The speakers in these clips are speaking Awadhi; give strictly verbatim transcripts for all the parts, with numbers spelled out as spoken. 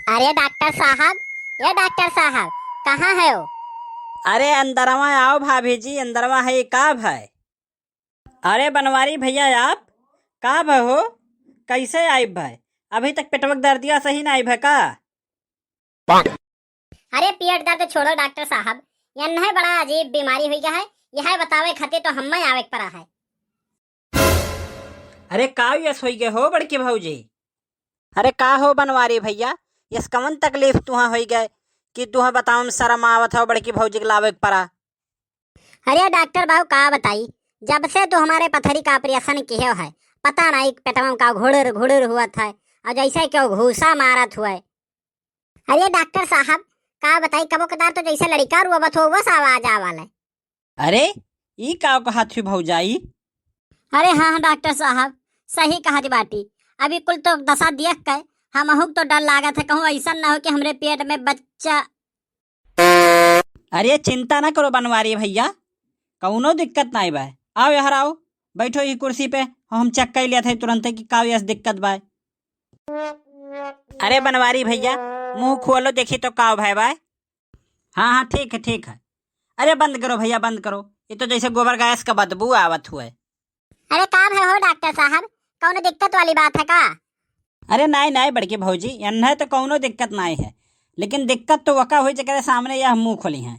अरे डॉक्टर साहब, ए डॉक्टर साहब, कहाँ है वो? अरे अंदरवा आओ भाभी जी, अंदरवा है, का भय? अरे बनवारी भैया, आप का भय हो? कैसे आइब भय? अभी तक पेटवा के दर्दिया सही ना आइब है का? अरे पेट दर्द छोड़ो डॉक्टर साहब, यन्हे बड़ा अजीब बीमारी हुई गया है, यह बतावे खातिर तो हम्मे आवे के पड़ा है। अरे का यस होई गए हो बड़की भौजी? अरे का हो बनवारी भैया, यस कवन तकलीफ तुहा होई गए कि तुहा बतावन शर्म आवत हो बड़की भौजी के लावे के परा? अरे डॉक्टर बाबू का बताई, जब से तू हमारे पथरी का ऑपरेशन किहे है, पता नहीं पेटवा में का घुड़ुर घुड़ुर हुआ था और जैसे क्यों घूसा मारत हुआ है। अरे डॉक्टर साहब, का बताई, कबो कदार तो जैसे लड़का रोवत हो, बस आवाज आवाले। अरे, ई का कहत हुई भौजाई? अरे हाँ, हाँ डॉक्टर साहब, सही कहत बाटी। अभी कुल तो दशा देख के हमहू के तो डर लागत है, कहूँ ऐसा ना हो कि हमरे पेट में बच्चा। अरे चिंता ना करो बनवारी भैया, कौनो दिक्कत नाई बा। आओ यहाँ आओ, बैठो ई कुर्सी पे, हम चेक कर लिया था तुरंत कि का यस दिक्कत बा। अरे बनवारी भैया, मुंह खोलो, देखी तो का भय बा। हाँ, हाँ, ठीक है, ठीक है। अरे बंद करो भैया, बंद करो, ये तो जैसे गोबर गैस का बदबू आवत हुए। अरे का भय हो डॉक्टर साहब, कौनो दिक्कत वाली बात है का? अरे नाई, नाई बड़की भौजी, यन्हे तो कौनो दिक्कत नाई है, लेकिन दिक्कत तो वका हुई जेकरे सामने यह मुंह खोली है।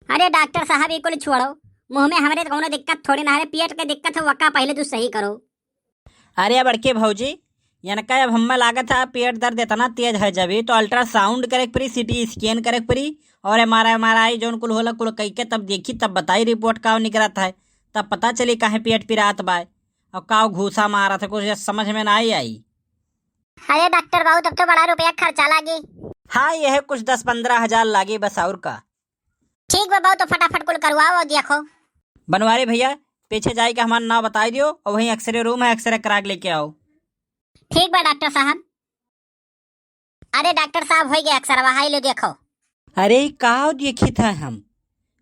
अरे डॉक्टर साहब, ई कुल छोड़ो, मुंह में हमरे तो कौनो दिक्कत थोड़ी ना है, पेट के दिक्कत हो, वका पहले तू सही करो। अरे बड़के भौजी, यनका अब हम्मे लागत है पेट दर्द इतना तेज है, जब तो अल्ट्रासाउंड करे के पड़ी, सीटी स्कैन करे के पड़ी, और एमआरआई, एमआरआई जौन कुल होला, कुल कई के तब देखी, तब बताई रिपोर्ट का निकलत है, तब पता चली काहे पेट पिरात बा और का घूसा मारत है, कुछ समझ में ना आई। अरे डॉक्टर बाबू, तब तो बड़ा रुपया खर्चा लागी। हाँ, यह कुछ दस पन्द्रह हजार लागी बस, और का। ठीक बा बाबू, तो फटाफट कुल करवाओ और देखो। बनवारी भैया, पीछे जाए के हमार नाव बताई दियो और वहीं एक्सरे रूम है, एक्सरे करा के लेके आओ। ठीक बा डॉक्टर साहब। अरे डॉक्टर साहब, होई गया एक्सरवा, हाई लो देखो। अरे ई का देखित है हम?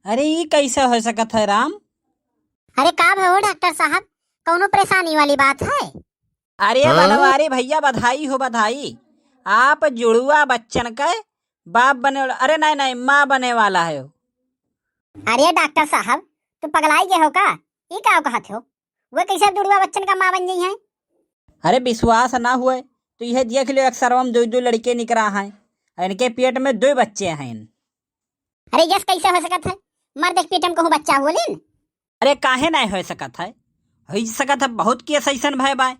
अरे ई कैसे हो सकत है राम? अरे का भय हो डॉक्टर साहब, कौनो परेशानी वाली बात है? अरे हाँ? बनवारी भैया, बधाई हो बधाई, आप जुड़ुआ बच्चन के बाप बने वाला, अरे नहीं नहीं, माँ बने वाला है। अरे डॉक्टर साहब, तू पगलाई गए हो का? ई का कहत हो? वो कैसे जुड़ुआ बच्चन का माँ बन गई हैं? अरे विश्वास ना हुए तो यह देख लो, एक्सरवा में दो दो लड़के निकरा हैं, इनके पेट में दो बच्चे हैं। अरे यस कैसे हो सकत है? मर्द के पेट में कहूँ बच्चा होलिन? अरे काहे नहीं हो सकत है, हो सकत है, बहुत केस ऐसन भय बाय।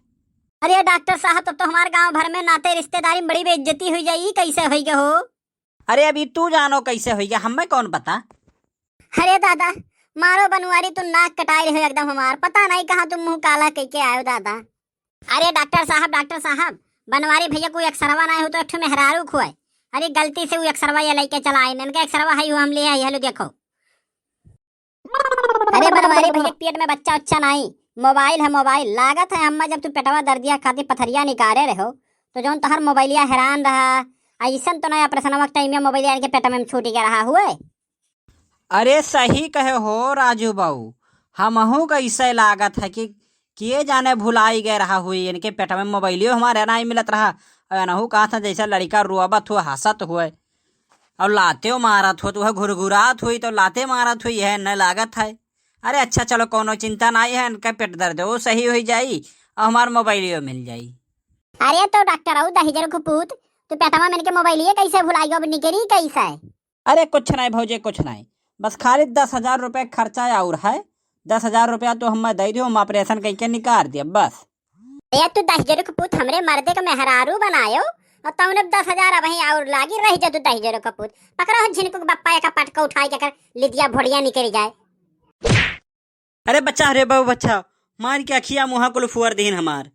अरे डॉक्टर साहब, तब तो हमारे गांव भर में नाते रिश्तेदारी में बड़ी बेइज्जती हुई जाई, ई कैसे होई गए हो? अरे अभी तू जानो कैसे होई गए, हमें कौन पता। अरे दादा, मारो बनवारी, तू नाक कटाई रहे हो एकदम हमार, पता नहीं कहाँ तुम मुंह काला कह के आयो दादा। अरे डॉक्टर साहब, डॉक्टर साहब, बनवारी भैया को एक्सरवा नहीं हो तो एक ठो मेहरारू खुआए। अरे गलती से वो एक्सरवा ये लेके चला आए, इनका एक्सरवा है वो हम ले आए, हेलो देखो। अरे बनवारी भैया, पेट में बच्चा उच्चा नहीं, मोबाइल है मोबाइल। लागत है अम्मा, जब तू पेटवा दर्दिया खातिर पथरिया निकारे रहो तो जौन तोहर मोबाइलिया हैरान रहा, ऐसन तो नहीं ऑपरेशनवा के टाइम में मोबाइलिया इनके पेट में छूट गया रहा हुए। अरे सही कहे हो राजू बाऊ, हमहू का ऐसे लागत है कि के जाने भुलाई गए रहा हुई, इनके पेट में मोबाइलियो हमारे नहीं मिलत रहा। और एनहू कहा था जैसे लड़का रोबत हुआ, हंसत हुए, और लातेओ मारत हो, तो वह घुरघुरात हुई, तो लाते मारत हुई है, न लागत है। अरे अच्छा, चलो, कोनो चिंता नाई है, इनका पेट दर्द वो सही हुई जाई और हमार मोबाइलियो मिल जाई। अरे तो डॉक्टर आऊ दहिजर को पूत, तू पेटवा में इनके मोबाइलिए कैसे भुलाई गयो, अब निकरी कैसे? अरे कुछ नहीं भौजी, कुछ नहीं, बस खाली दस हजार रुपये खर्चा और है, दस हजार रुपया तो हमें दे दो, हम ऑपरेशन करके निकाल दिया बस। ए तू दहिजरू के पूत, हमरे मर्दे के मेहरारू बनायो और तौने दस हजार अबहीं और लागी, रह जा तू दहिजरू के पूत। पकड़ो हो झिनकू के बप्पा, एका पटका उठाई के कर लिदिया भोड़िया निकल जाए। अरे बच्चा रे बाबू बच्चा, मार के अखिया मुहा कुल फुअर दीन हमार।